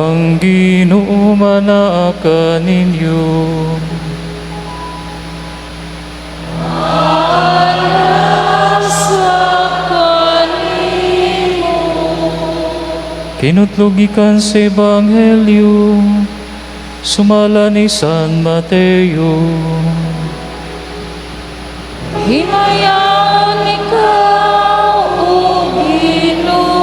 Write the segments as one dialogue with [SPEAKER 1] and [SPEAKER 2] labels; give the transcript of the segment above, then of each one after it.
[SPEAKER 1] Ang Ginoo manaa kaninyo.
[SPEAKER 2] Sa kanimo.
[SPEAKER 1] Kinutlog gikan sa Ebanghelyo sumala ni San Mateo.
[SPEAKER 2] Himayaon ikaw, O Ginoo.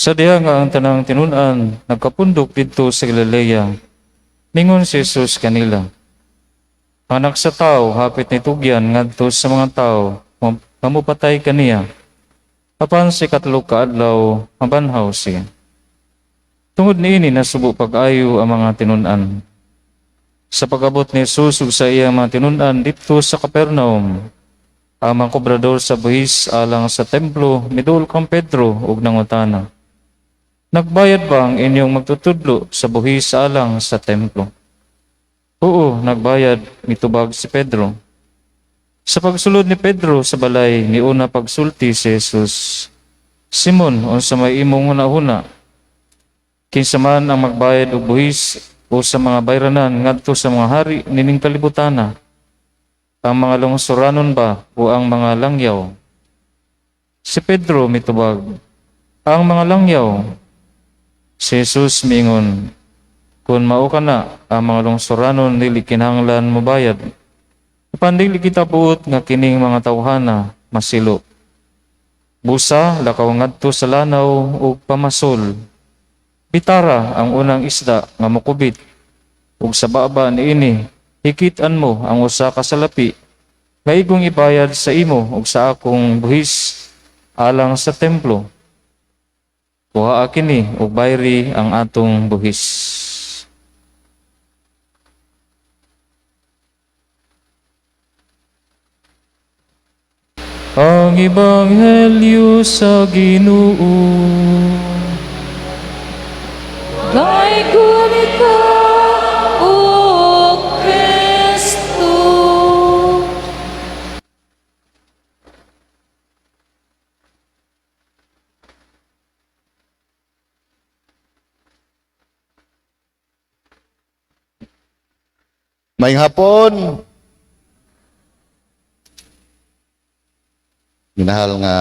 [SPEAKER 1] Sa diha nga ang tanang tinun-an nagkapundok didto sa Galilea, mingon si Jesus kanila: "Ang Anak sa Tao hapit ni tugyan ngadto sa mga tawo nga mopatay kaniya. Apan sa ikatulo ka adlaw mabanhaw siya." Tungod niini nasubo pag-ayo ang mga tinun-an. Sa pag-abot ni Jesus ug sa iyang mga tinun-an didto sa Capernaum, ang mga kobrador sa buhis alang sa templo miduol kang Pedro ug nangutana, "Nagbayad ba ang inyong magtutudlo sa buhis alang sa templo?" "Oo, nagbayad," mitubag si Pedro. Sa pagsulod ni Pedro sa balay, niuna pagsulti si Jesus, "Simon, unsa may imong hunahuna? Kinsa man ang magbayad og buhis o sa mga bayranan ngadto sa mga hari nining kalibutana? Ang mga lungsuranon ba o ang mga langyaw?" Si Pedro mitubag, "Ang mga langyaw." Si Jesus miingon, "Kung mao kana, ang mga lungsuranon dili kinahanglan mobayad. Apan dili kita buot nga kining mga tawhana masilo. Busa, lakaw ngadto sa lanaw ug pamasol. Bitara ang unang isda nga mokubit, ug sa baba niini hikit-an mo ang usa ka salapi nga igong ibayad sa imo ug sa akong buhis alang sa templo. Kuhaa kini ug bayri ang atong buhis." Ang Ebanghelyo sa Ginoo.
[SPEAKER 2] Daygon ikaw, O Kristo.
[SPEAKER 3] Maayong hapon. Minahal nga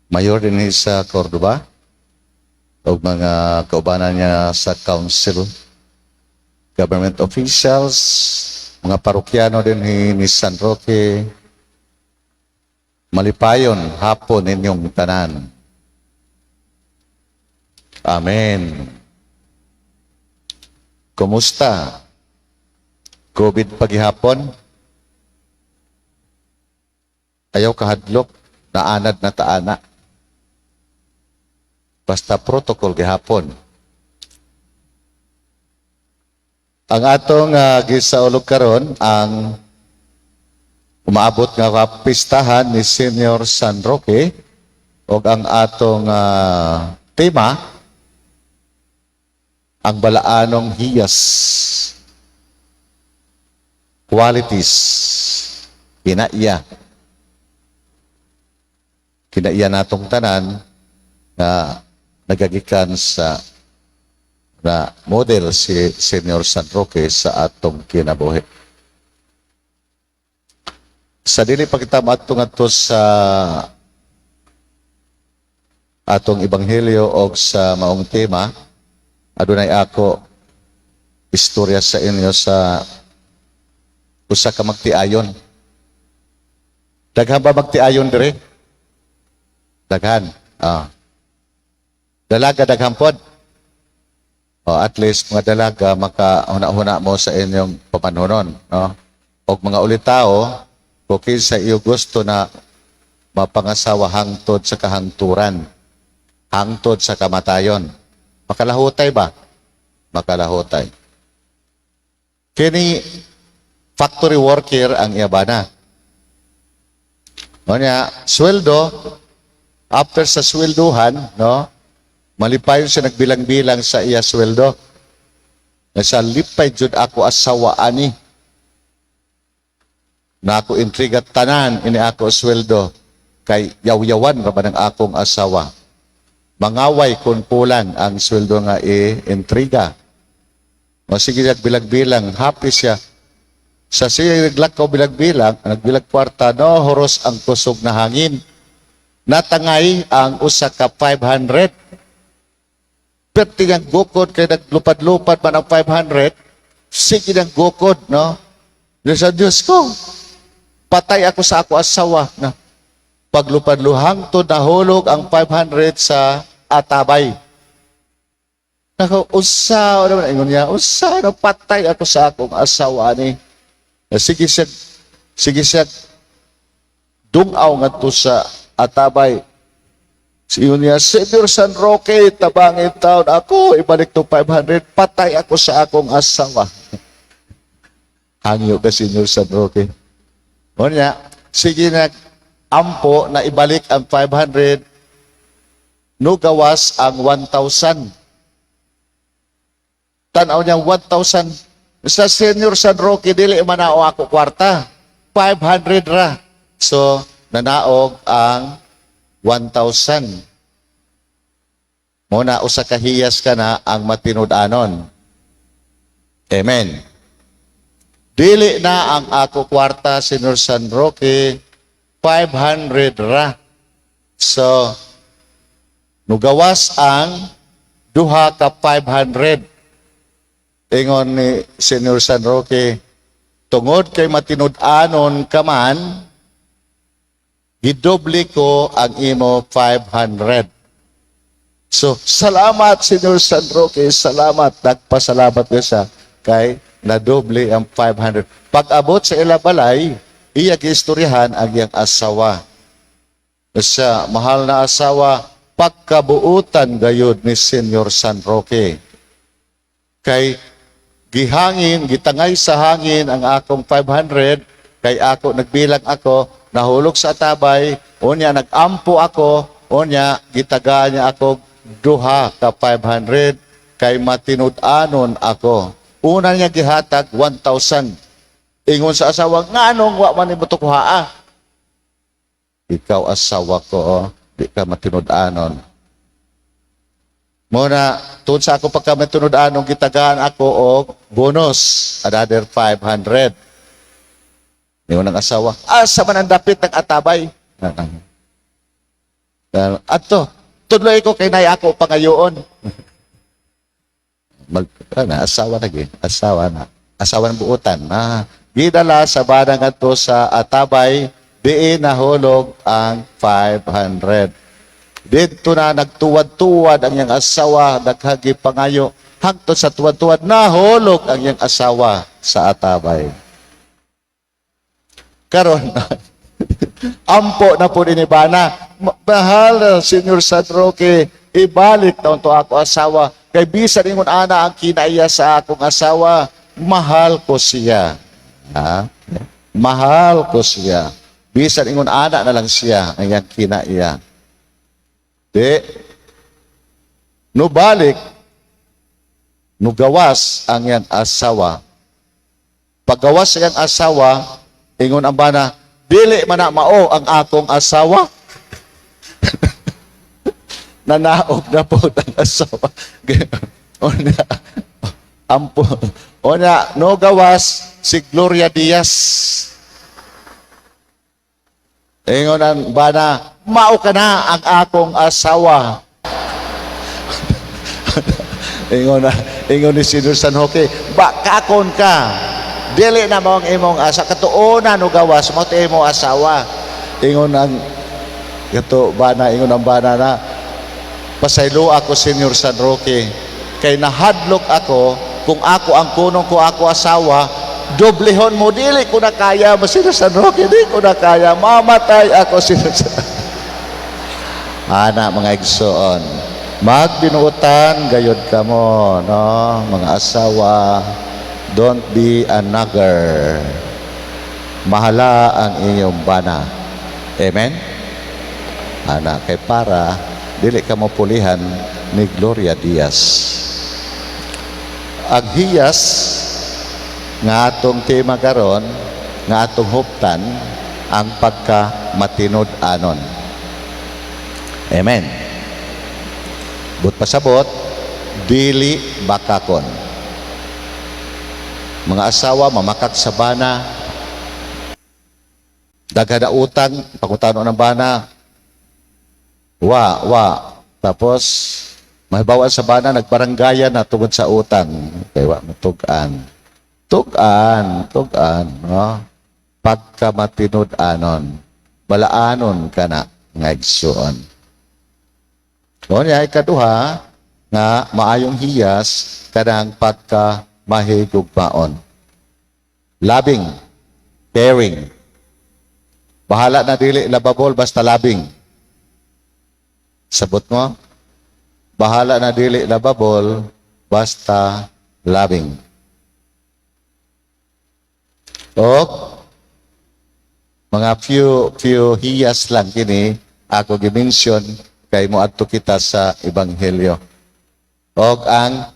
[SPEAKER 3] mayor din sa Cordoba o mga kaubanan niya sa council, government officials, mga parokyano din ni San Roque, malipayon hapon ninyong tanan. Amen. Kumusta? COVID pagihapon? Ayaw kahadlok, naanad na taana. Basta protocol gihapon. Ang atong gisaulog karon ang umaabot nga kapistahan ni Senior San Roque ug ang atong tema, ang balaanong hiyas, qualities, kinaiya. Kinaiya natong tanan nga nagagikan sa na model si Senior San Roque sa atong kinabuhi. Sa dili pa kita maadto ngadto sa atong ebanghelyo og sa maong tema, adunay ako istorya sa inyo sa usa ka magtiayon. Daghan ba magtiayon dire? Daghan. Ah. Dalaga daghan pod. Oh, at least mga dalaga maka huna-huna mo sa inyong pamanhonon, no? Og mga ulitao, kung kinsa iyo gusto na mapangasawa hangtod sa kahangturan, hangtod sa kamatayon. Makalahutay ba? Makalahutay. Kini Factory worker ang iya bana. O niya, sweldo, after sa swelduhan, no, malipayon siya, nagbilang-bilang sa iya sweldo. Sa lipay jud ako asawa ani. Na ako intriga tanan ini ako sweldo kay yaw-yawan ra ba ng akong asawa. Mangaway kung kulang ang sweldo nga i-intriga. O sige, bilang-bilang, happy siya. Sa siya naglakaw bilang-bilang, nagbilag kwarta, no, horos ang kusog na hangin. Natangay ang usa ka 500. Perti niyang gukod kay naglupad-lupad man ang 500. Sige niyang gukod, no? Diyos sa Diyos ko, patay ako sa ako asawa. Na, paglupad-luhang to nahulog ang 500 sa atabay. Nako, usa, ano man, ingon niya, usa, no, patay ako sa akong asawa ni. Sige siya, dungaw ngadto sa atabay. Siyon niya, "Senyor San Roque, tabangin taon ako, ibalik to 500, patay ako sa akong asawa." Hangyo ka, Senyor San Roque. O niya, sige na, ampo na ibalik ang 500, no gawas ang 1,000. Tanaw niya 1,000. Sa Senior San Roque, dili manao ako kwarta. 500 ra. So, nanaog ang 1,000. Muna, usa ka hiyas ka na ang matinud-anon. Amen. Dili na ang ako kwarta, Senyor San Roque, 500 ra. So, nugawas ang duha ka 500. Ingon ni Senyor San Roque, "Tungod kay matinud-anon ka man, gidoble ko ang imo 500." So, salamat, Senyor San Roque, salamat. Nagpasalamat ko siya kay nadoble ang 500. Pag abot sa ila balay, iya giistoryahan ang iyang asawa. Sa mahal na asawa, pagkabuutan gayud ni Senyor San Roque. Kay gihangin, gitangay sa hangin ang akong 500, kay ako nagbilang ako, nahulog sa atabay, unya nagampo ako, unya gitagaan niya ako duha ka 500 kay matinud-anon ako. Una niya gihatag 1,000. Ingon sa asawa, "Nganong wa man nimo kuhaa?" Ikaw asawa ko, oh, di ka matinud-anon. Muna, tungod sa ako pagka matinud-anon, gitagaan ako og bonus, another 500. Ingon ang asawa, "Asa man ang dapit ng atabay?" Ato, tudloy ko kay nay ako pangayoon. Mag, ano, asawa na gi, asawa na. Asawa ng buutan. Ah, gidala sa banang ato sa atabay, diin nahulog ang 500. Dito na nagtuwad-tuwad ang iyang asawa, naghagi pangayo, hangtod sa tuwad-tuwad, nahulog ang iyang asawa sa atabay. Karon, ampo na po ni bana. "Mahal na Senyor San Roque, ibalik taon to ako asawa. Kay bisan ingon ana ang kinaiya sa akong asawa, mahal ko siya." Ha? Mahal ko siya. Bisan ingon ana na lang siya ang iyang kinaiya. Di, no balik, no gawas ang iyang asawa. Paggawas sa iyang asawa, ingon ang bana, "Dili man na mao ang akong asawa." Nanaog na po ang asawa. Unya, ampo. Unya, no gawas si Gloria Diaz. Ingon ang bana, "Mao ka na ang akong asawa." Ingon na, ingon ni Senyor San Roque, "Bakakon ka. Dili na mo ang imong asa katuonan no gawas mo ti imong asawa." Ingon ang kato bana, ingon ang bana na, "Pasaylo ako, Senyor San Roque, kay nahadlok ako kung ako ang kunong ko ako asawa, doblehon mo, dili ko na kaya mo, Senyor San Roque, di ko na kaya, mamatay ako, Senyor San." Ana, mga igsoon, magbinuotan gayod kamo, no, mga asawa. Don't be a nagger. Mahala ang inyong bana. Amen? Ana, kay para dili ka mo pulihan ni Gloria Diaz. Ang hiyas nga atong tema karon, nga atong huptan, ang pagka matinud-anon. Amen. But pasabot, dili bakakon. Mga asawa, mamakak sa bana, daghan na utang, pangutano ng bana, wa, wa. Tapos, mahibawan sa bana, nagbaranggayan na tungod sa utang. Kaya wa mo tug-an. Tug-an, tug-an, no? Pagka matinud-anon, balaanon ka na nga igsuon. O niya, ikaduha, nga maayong hiyas kanang pagka mahigugmaon. Loving, caring. Bahala na dili lovable, basta loving. Sabot mo? Bahala na dili lovable, basta loving. O, mga few few hiyas lang kini ako gi-mention kay moadto kita sa ebanghelyo. Og ang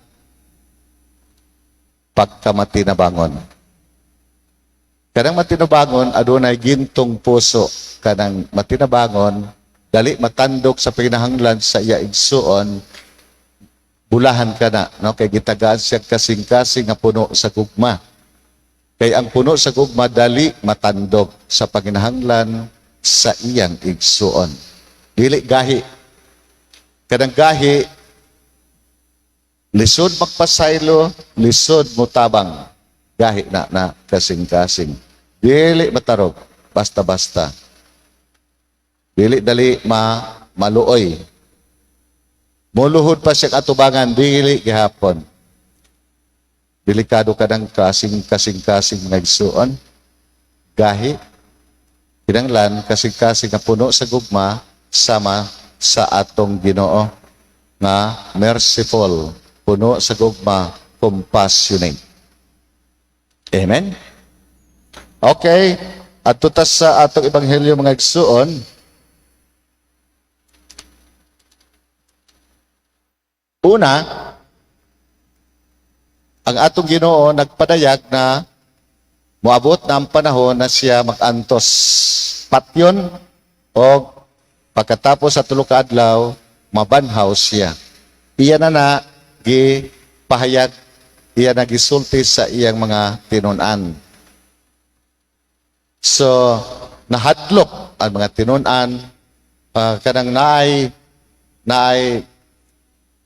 [SPEAKER 3] pagkamatinabangon. Kanang matinabangon, adunay gintong puso. Kanang matinabangon, dali matandok sa pinahanglan sa iya igsuon, bulahan ka na, no? Kay gitagaan siya kasing-kasing nga puno sa gugma. Kay ang puno sa gugma, dali matandok sa panginahanglan sa iyang igsuon. Dili gahi. Kanang gahi, lisod magpasaylo, lisod mutabang. Gahi na na kasing-kasing. Dili matarog, basta-basta. Dili dali ma maluoy. Muluhod pa siya atubangan, dili gihapon. Delikado ka ng kasing-kasing-kasing nga igsuon. Gahi. Kinanglan, kasing-kasing nga puno sa gugma, sama sa atong Ginoo nga merciful, puno sa gugma, compassionate. Amen? Okay. At tutas sa atong ebanghelyo, mga igsuon, una, ang atong Ginoo nagpadayag na moabot na ang panahon na siya magantos patyon o pagkatapos sa 3 ka adlaw mabanhaw siya. Iya na na gipahayag, iya na gisulti sa iyang mga tinun-an. So nahadlok ang mga tinun-an, kanang naay naay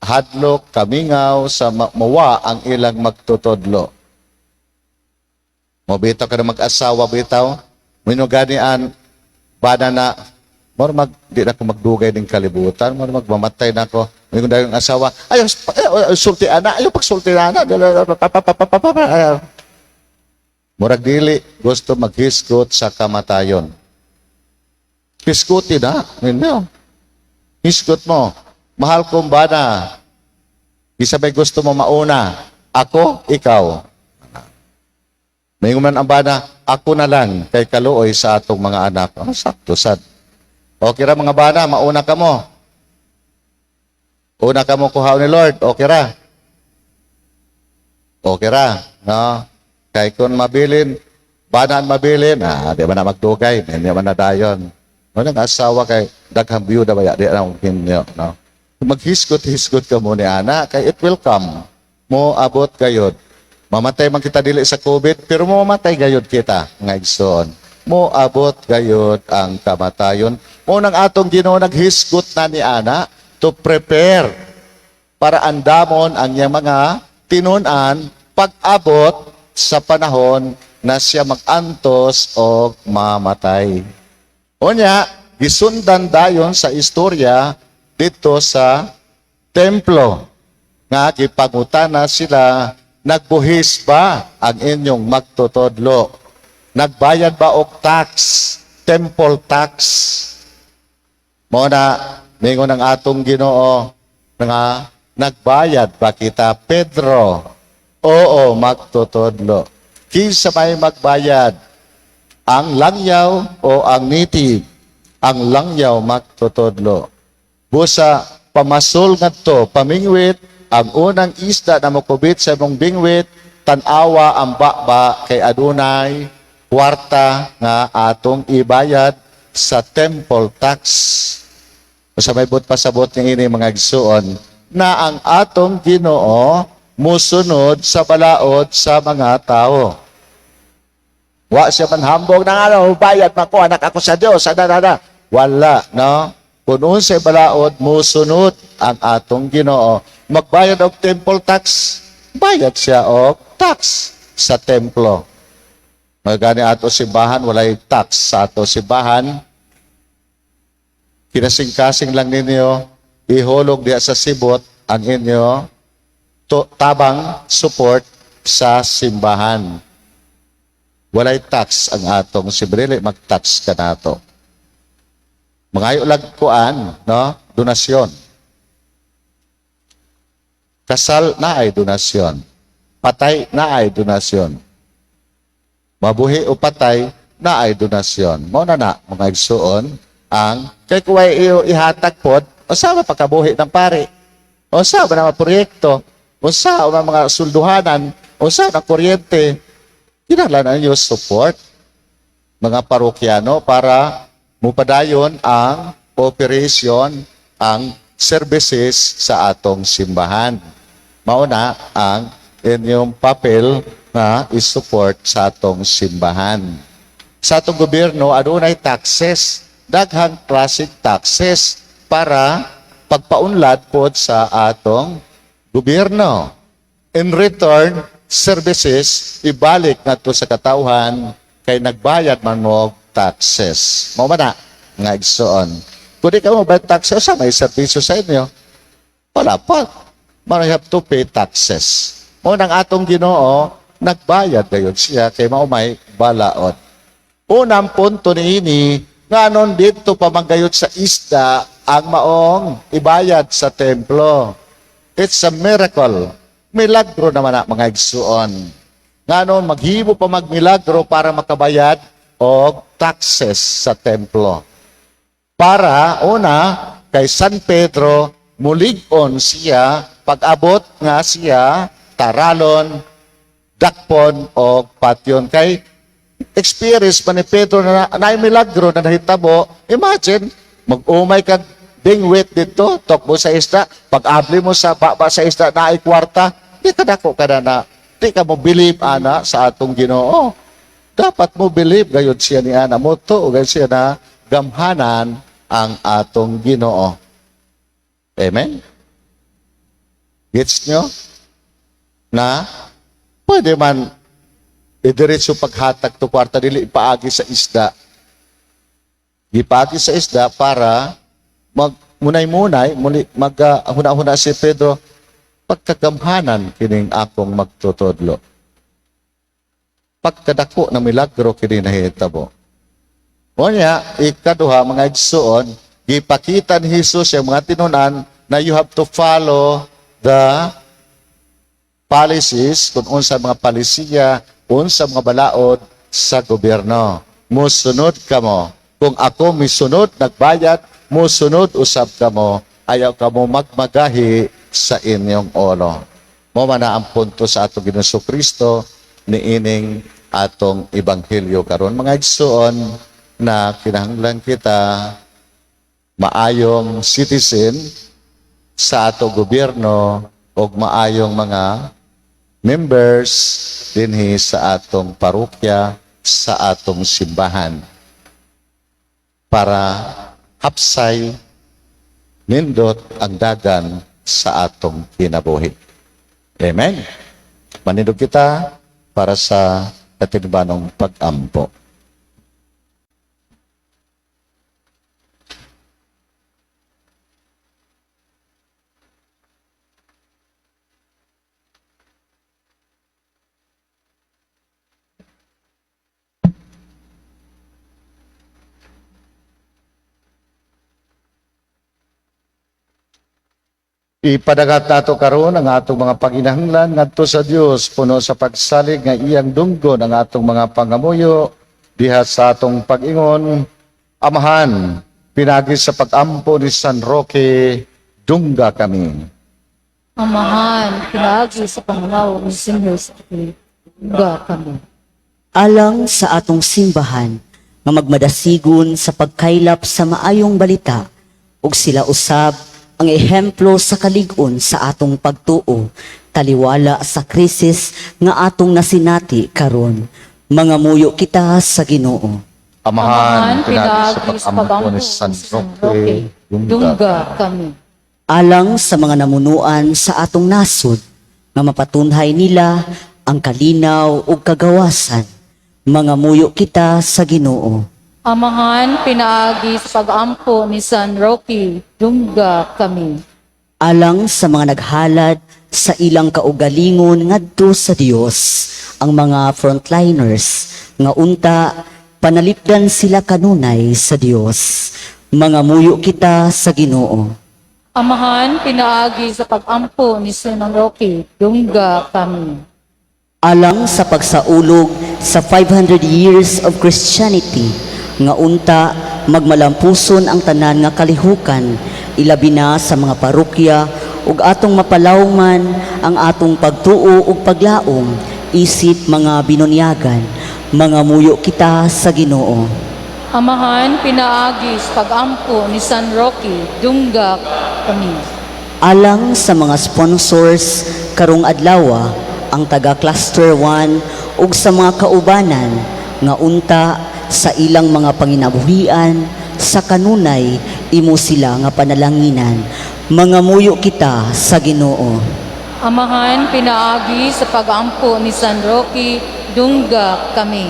[SPEAKER 3] hadlok, kamingaw sa mawa ang ilang magtutudlo. Mo bitaw ka na mag-asawa bitaw, minuganian bana na mo mag di na ko magdugay ning kalibutan, mo magmamatay na ako. Mingon dayon ang asawa, ayaw, ayaw, sulti ana, ayaw pagsulti ana. Murag dili gusto maghisgot sa kamatayon. Hisguti na, ninyo. Hisgot mo. Mahal kong bana. Isabay gusto mo mauna. Ako, ikaw. May man ang bana, ako na lang kay kaluoy sa atong mga anak. Oh, sakto sad. Okay ra, mga bana, mauna ka mo. Una ka mo kuhaon ni Lord, okay ra. Okay ra, no? Kay kung mabilin, banaan mabilin, ah, di ba na magdugay, hindi man na dayon. Ano ang asawa kay daghang biyuda ba ya, di na hinyo, no? Maghisgot-hisgot ka mo ni ana, kay it will come. Mo abot gayod. Mamatay man kita dili sa COVID, pero mo mamatay gayod kita, nga igsoon. Mo abot gayod ang kamatayon. Mo nang atong Ginoo naghisgot na ni ana to prepare para andamon ang iyang mga tinun-an pag-abot sa panahon na siya mag-antos o mamatay. Unya, gisundan dayon sa istorya dito sa templo nga gipangutana sila, nagbuhis ba ang inyong magtutudlo? Nagbayad ba og tax, temple tax? Mo na mingon ang atong Ginoo nga nagbayad ba kita, Pedro? Oo, magtutudlo. Kinsa may magbayad? Ang langyaw o ang native? Ang langyaw, magtutudlo. Busa pamasol ngadto pamingwit, ang unang isda na mokubit sa imong bingwit, tan-awa ang baba kay adunay kwarta nga atong ibayad sa temple tax. Sa may buot pasabot ng ini, mga igsuon, na ang atong Ginoo musunod sa balaod sa mga tao. Wa siya manhambog na ano, bayad man ko, anak ako sa Diyos, ana, ana. Wala, no? Kung unsay balaod, musunod ang atong Ginoo. Magbayad og temple tax, bayad siya og tax sa templo. Magani ato simbahan, walay tax sa ato simbahan. Kinasing-kasing lang ninyo, ihulog diya sa sibot ang inyo to, tabang support sa simbahan. Walay tax ang atong simbahan, mag-tax ka nato. Mangayo lang kuan, no? Donasyon. Kasal na ay donasyon. Patay na ay donasyon. Mabuhi o patay na ay donasyon. Mao na na, mga igsuon, ang kay kuway iyo ihatag pod, usa pa pagkabuhi ng pari. Usa ba na mga proyekto, usa ba mga sulduhanan, usa na kuryente. Kinahanglan ang inyo support mga parokyano para mupadayon ang operation, ang services sa atong simbahan. Mao na ang inyong papel na isupport sa atong simbahan. Sa atong gobyerno, adunay taxes, daghang klaseng taxes para pagpaunlad pod sa atong gobyerno. In return, services ibalik ngadto sa katawhan kay nagbayad man mo taxes. Mao man na nga, igsoon. Kung di ka mo bayad taxes, sa may serbisyo sa inyo? Wala pa. Man, you have to pay taxes. Mao nang atong Ginoo, nagbayad gayon siya kay mao may balaod. Unang punto niini, nganon dito pa manggayot sa isda ang maong ibayad sa templo. It's a miracle. Milagro naman na, mga igsuon. Nganon maghimo pa magmilagro para makabayad og taxes sa templo. Para una kay San Pedro mulig-on siya pag-abot nga siya taralon, dakpon o patyon, kay experience pa ni Pedro na naay milagro na nahitabo. Imagine, mag-umay kag bingwit dito, tokbo sa isda, pag-abli mo sa baba sa isda, naay kwarta, di ka dako ka na na, di ka mo believe ana sa atong Ginoo. Dapat mo believe gayud siya ni ana mo to, gayud siya na gamhanan ang atong Ginoo. Amen? Gets nyo? Na pwede man idiretso paghatag to kwarta, dili ipaagi sa isda. Gipaagi sa isda para mag munay-munay muli mag huna-huna si Pedro, pagkagamhanan kining akong magtutudlo. Pagkadako ng milagro kini nahitabo. Unya, ikaduha, mga igsuon, gipakita ni Jesus yung mga tinunan na you have to follow the policies, kung unsa mga palisiya, unsa mga balaod sa gobyerno. Musunod kamo. Kung ako misunod, nagbayad, musunod usab kamo, ayaw kamo magmagahi sa inyong olo. Mao man na ang punto sa atong Ginoong Kristo niining atong ebanghelyo karon, mga igsuon, na kinahanglan kita maayong citizen sa atong gobyerno ug maayong mga members dinhi sa atong parokya, sa atong simbahan, para hapsay nindot ang dagan sa atong kinabuhi. Amen. Manindog kita para sa katilingbanong pag-ampo. Ipadagat nato karon ang atong mga panginahanglan ngadto sa Dios, puno sa pagsalig nga iyang dunggon ang atong mga pangamuyo diha sa atong pag-ingon: Amahan, pinaagi sa pagampo ni San Roque, dungga kami.
[SPEAKER 2] Amahan, pinaagi sa panganaw ni San Roque, dungga kami.
[SPEAKER 4] Alang sa atong simbahan nga magmadasigon sa pagkaylap sa maayong balita ug sila usab ang ehemplo sa kalig-on sa atong pagtuo taliwala sa krisis nga atong nasinati karon, mangamuyo kita sa Ginoo.
[SPEAKER 3] Amahan, pinaagi sa pagampo ni San Roque, dungga
[SPEAKER 2] dungga kami.
[SPEAKER 4] Alang sa mga namunuan sa atong nasod nga mapatunhay nila ang kalinaw ug kagawasan, mangamuyo kita sa Ginoo.
[SPEAKER 2] Amahan, pinaagi sa pagampo ni San Roque, dungga kami.
[SPEAKER 4] Alang sa mga naghalad sa ilang kaugalingon ngadto sa Dios, ang mga frontliners, nga unta panalipdan sila kanunay sa Dios, mangamuyo kita sa Ginoo.
[SPEAKER 2] Amahan, pinaagi sa pagampo ni San Roque, dungga kami.
[SPEAKER 4] Alang sa pagsaulog sa 500 years of Christianity, nga unta magmalampuson ang tanan nga kalihukan, ilabi na sa mga parokya, ug atong mapalawman ang atong pagtuo ug paglaom isip mga binunyagan, mangamuyo kita sa Ginoo.
[SPEAKER 2] Amahan, pinaagi sa pagampo ni San Roque, dungga kami.
[SPEAKER 4] Alang sa mga sponsors karong adlawa, ang taga Cluster 1 ug sa mga kaubanan, nga unta sa ilang mga panginabuhian sa kanunay imo sila nga panalanginan, mangamuyo kita sa Ginoo.
[SPEAKER 2] Amahan, pinaagi sa pagampo ni San Roque, dungga kami.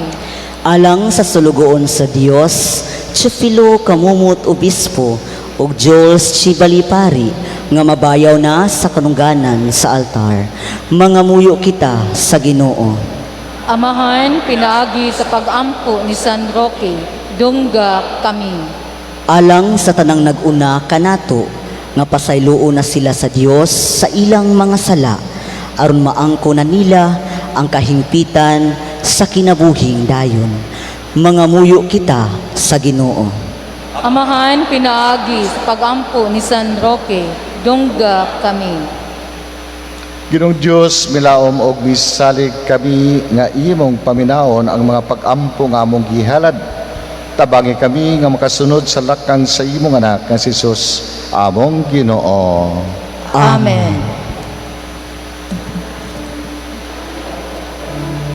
[SPEAKER 4] Alang sa sulugoon sa Dios Chefilo Kamumot Obispo ug Jules Chibali Pari nga mabayaw na sa kanungganan sa altar, mangamuyo kita sa Ginoo.
[SPEAKER 2] Amahan, pinaagi sa pagampo ni San Roque, dungga kami.
[SPEAKER 4] Alang sa tanang nag-una kanato nga pasayloon na sila sa Dios sa ilang mga sala aron maangko na nila ang kahingpitan sa kinabuhing dayon, mangamuyo kita sa Ginoo.
[SPEAKER 2] Amahan, pinaagi sa pagampo ni San Roque, dungga kami.
[SPEAKER 3] Ginoong Dios, milaom og misalig kami nga imong paminawon ang mga pag-ampo nga among gihalad. Tabangi kami nga makasunod sa lakang sa imong anak nga si Jesus, among Ginoo.
[SPEAKER 2] Amen.